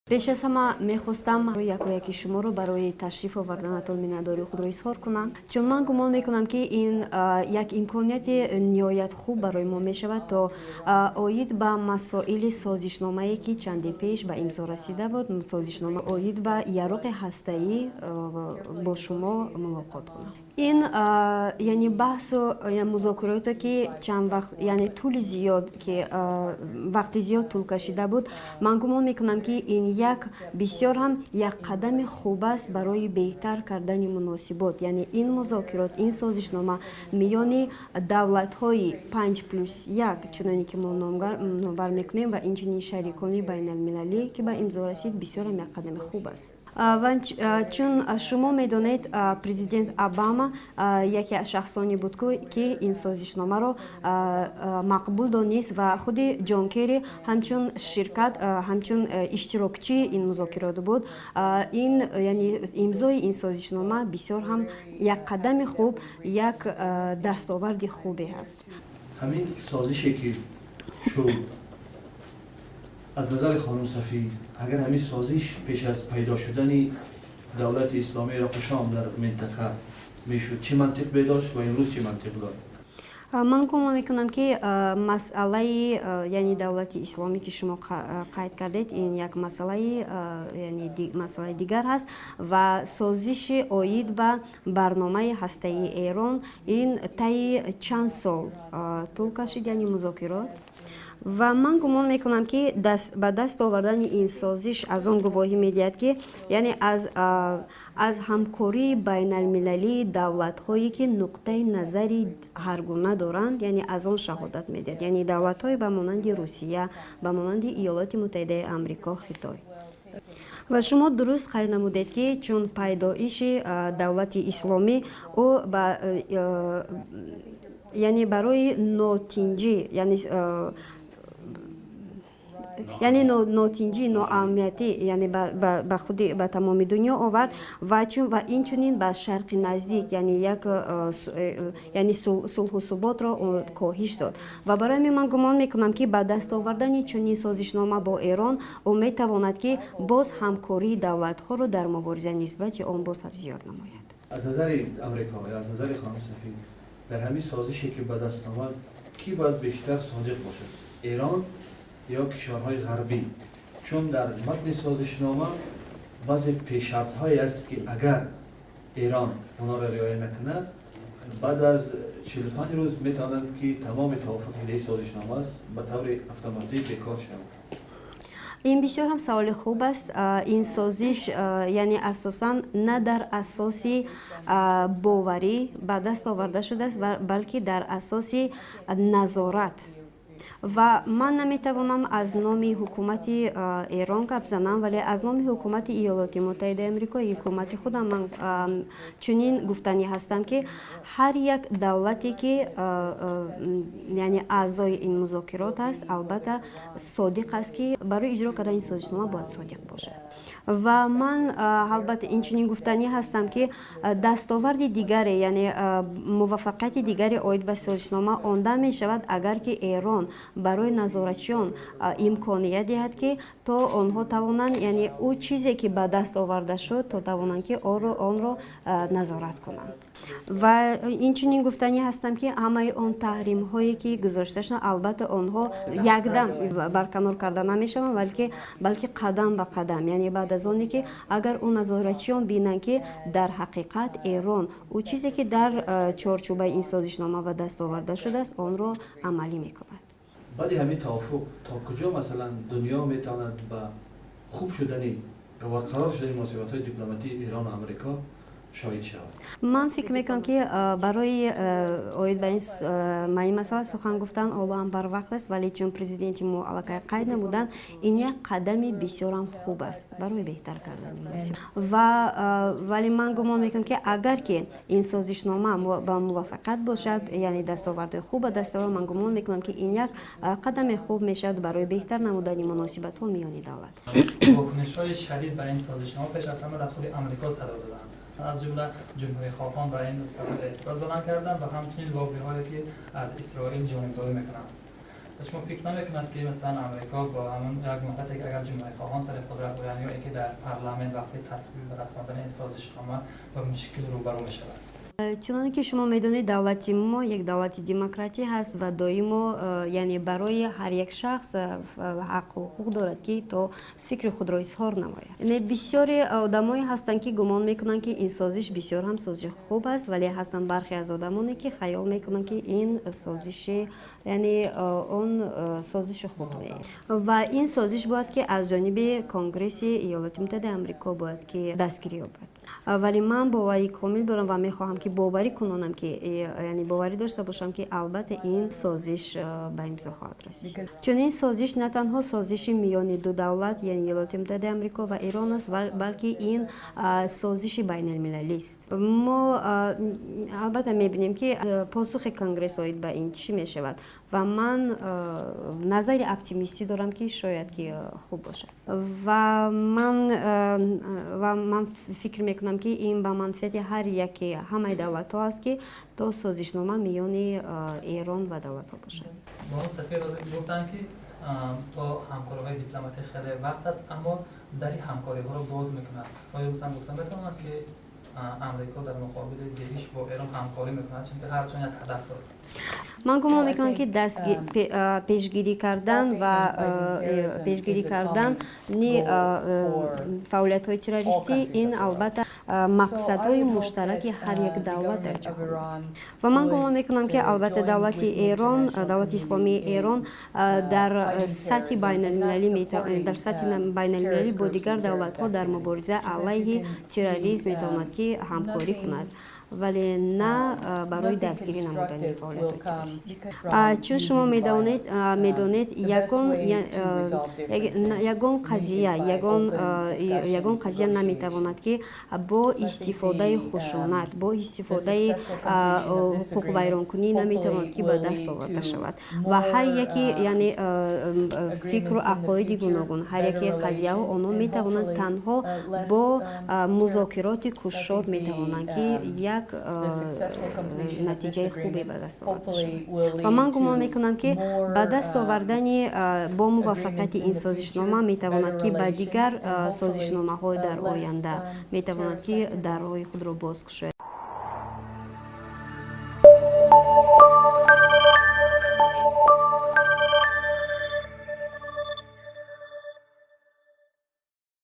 Пеш аз ҳама мехостам якояки шуморо барои ташриф оварданатон миннатдории худро изҳор кунам, чун ман гумон мекунам, ки ин як имконияти ниҳоят хуб барои мо мешавад, то оид ба масоили созишномае, ки чанде пеш ба имзо расида буд, созишнома оид ба яроқи ҳастаӣ, бо шумо мулоқот кунам. Ин яъне баҳсу музокироте, ки чанд вақт, яъне тӯли зиёд, ки вақти зиёд тӯл кашида буд, ман гумон мекунам, ки ин як бисёр ҳам як қадами хуб аст барои беҳтар кардани муносибот, яъне ин музокирот, ин созишнома миёни давлатҳои 5+1, чуноне ки мо номбар мекунем, ва инчунин шарикони байналмилалӣ, ки ба имзо расид, бисёр ҳам як қадами хуб аст. Ва чун шумо медонед, президент Обама яке аз шахсоне буд, ки ин созишномаро мақбул донист, ва худи Ҷон Керри ҳамчун ширкат, ҳамчун иштирокчии ин музокирот буд. Ин яъне имзои ин созишнома бисёр ҳам як қадами хуб, як дастоварди хубе ҳаст. Ҳамин созише, ки шуд, аз назари хонум сафир, агар ҳамин созиш пеш аз пайдо шудани давлати исломии Ироқу Шом дар минтақа мешуд, чӣ мантиқ медошт ва имрӯз чӣ мантиқ дорад? Ман гумон мекунам, ки масъалаи, яъне давлати исломӣ, ки шумо қайд кардед, ин як масъалаи, яъне масъалаи дигар ҳаст ва созиши оид ба барномаи ҳастаии Эрон ин таи чанд сол тӯл кашид, яъне музокирот, ва ман гумон мекунам, ки ба даст овардани ин созиш аз он гувоҳӣ медиҳад, ки яъне аз ҳамкории байналмилалии давлатҳое, ки нуқтаи назари ҳаргуна доранд, яъне аз он шаҳодат медиҳад, яъне давлатҳое ба монанди Русия, ба монанди Иёлоти Муттаҳидаи Амрико, Хитой. Ва шумо дуруст қайд намудед, ки чун пайдоиши давлати исломӣ ӯ ба яъне барои нотинҷӣ, яъне нотинҷӣ, ноамниятӣ, яъне ба худи ба тамоми дунё овард ва чун ва инчунин ба Шарқи Наздик, яъне як яъне сулҳу суботро коҳиш дод. Ва барои ҳамин ман гумон мекунам, ки ба даст овардани чунин созишнома бо Эрон ӯ метавонад, ки боз ҳамкории давлатҳоро дар мубориза нисбати он боз ҳам зиёд намояд. Аз назари Амрико ё аз назари хонум сафир, дар ҳамин созише, ки ба даст омад, кӣ бояд бештар содиқ бошад, Эрон ё кишварҳои ғарбӣ? Чун дар матни созишнома баъзе пешшартҳое аст, ки агар Эрон онҳоро риоя накунад, баъд аз 45 рӯз метавонад, ки тамоми тавофуқи созишнома аст, ба таври автоматӣ бекор шавад. Ин бисёр ҳам саволи хуб аст. Ин созиш, яъне асосан на дар асоси боварӣ ба даст оварда шудааст, балки дар асоси назорат. Ва ман наметавонам аз номи ҳукумати Эрон гап занам, вале аз номи ҳукумати Иёлоти Муттаҳидаи Амрико, ҳукумати худам, ман чунин гуфтанӣ ҳастам, ки ҳар як давлате, ки яъне аъзои ин музокирот аст, албатта содиқ аст, ки барои иҷро кардани созишнома бояд содиқ бошад. Ва ман албатта инчунин гуфтанӣ ҳастам, ки дастоварди дигаре, яъне муваффақияти дигаре оид ба созишнома онда мешавад, агар ки Эрон барои назоратчиён имконият диҳад, ки то онҳо тавонанд, яъне ӯ чизе, ки ба даст оварда шуд, то тавонанд, ки онро назорат кунанд. Ва инчунин гуфтанӣ ҳастам, ки ҳамаи он таҳримҳое, ки гузошта шуданд, албатта онҳо якдам барканор карда намешаванд, балки қадам ба қадам, яъне баъд аз оне, ки агар ӯ назоратчиён бинанд, ки дар ҳақиқат Эрон ӯ чизе, ки дар чорчӯбаи ин созишнома ба даст оварда шудааст, онро амалӣ мекунад. Баъди ҳамин тавофуқ то куҷо, масалан, дунё метавонад ба хуб шудани ё барқарор шудани муносибатҳои дипломатии Эрону Амрико шоҳид шавад? Ман фикр мекунам, ки барои оид ба ин масъала сухан гуфтан ҳоло ҳам барвақт аст, вале чун президенти мо аллакай қайд намуданд, ин як қадами бисёрам хуб аст барои беҳтар кардани муносибат. Ва вале ман гумон мекунам, ки агар ки ин созишнома ба муваффақият бошад, яъне дастовардҳои хуб ба даст овард, ман гумон мекунам, ки ин як қадами хуб мешавад барои беҳтар намудани муносибатҳо миёни давлат. Вокунишҳои шадид ба ин созишнома пеш аз ҳама дар худи Амрико садо доданд. Аз ҷумла ҷумҳурихоҳон ба ин сабаб эътироз баланд карданд ва ҳамчунин лоббиҳое, ки аз Исроил ҷонибдорӣ мекунанд. Шумо фикр намекунад, ки масалан Амрико бо ҳамон як муҳлате, ки агар ҷумҳурихоҳон сари қудрат оянд ё инки дар парламент вақти тасвиб расондани ин созишнома ба мушкил рӯбарӯ мешавад? Чуноне ки шумо медонед, давлати мо як давлати демократӣ ҳаст ва доимо, яъне барои ҳар як шахс ҳаққу ҳуқуқ дорад, ки то фикри худро изҳор намояд. Не, бисёре одамое ҳастанд, ки гумон мекунанд, ки ин созиш бисёр ҳам созиши хуб аст, вале ҳастанд бархе аз одамоне, ки хаёл мекунанд, ки ин созиши, яъне он созиши хуб не ва ин созиш бояд, ки аз ҷониби Конгресси Иёлоти Муттаҳидаи Амрико бояд, ки дастгирӣ ёбад. Вале ман боварии комил дорам ва мехоҳам, ки боварӣ кунонам, ки яъне боварӣ дошта бошам, ки албатта ин созиш ба имзо хоҳад расид, чун ин созиш на танҳо созиши миёни ду давлат, яъне Иёлоти Муттаҳидаи Амрико ва Эрон аст, балки ин созиши байналмилалист. Мо албатта мебинем, ки посухи Конгресс оид ба ин чӣ мешавад, ва ман назари оптимистӣ дорам, ки шояд ки хуб бошад, ва ман фикр мекунам, ки ин ба манфиати ҳар яке ҳамаи давлатҳо аст, ки то созишнома миёни Эрон ва давлатҳо бошад. Бону сафир гуфтанд, ки то ҳамкориҳои дипломатӣ хеле вақт аст, аммо дари ҳамкориҳоро боз мекунад. Оё масалан гуфта метавонад, ки Амрико дар муқобили ҷеҳиш бо Эрон ҳамкорӣ мекунад, чунки ҳарчанд як ҳадаф дорад? Ман гумон мекунам, ки пешгирӣ кардан ва пешгирӣ кардани фаъолиятҳои террористӣ, ин албатта мақсадҳои муштараки ҳар як давлат дар ҷаҳон аст. Ва ман гумон мекунам, ки албатта давлати Эрон, давлати Исломии Эрон дар сатҳи байналмилалӣ бо дигар давлатҳо дар мубориза алайҳи терроризм метавонад, ки ҳамкорӣ кунад, вале на барои дастгирӣ намудани фаъолиятҳои террористӣ. Чун шумо медонед, ягон қазия наметавонад, ки бо истифодаи хушунат, бо истифодаи ҳуқуқвайронкунӣ наметавонад, ки ба даст оварда шавад. Ва ҳар яке, яъне фикру ақоиди гуногун, ҳар яке қазияҳо, онҳо метавонанд танҳо бо музокироти кушод метавонанд, ки як натиҷаи хубе ба даст оварда шавад. Ва ман гумон мекунам, ки ба даст овардани бо муваффақияти ин созишнома метавонад, ки ба дигар созишномаҳо дар оянда метавонад, ки дарҳои худро боз кушояд.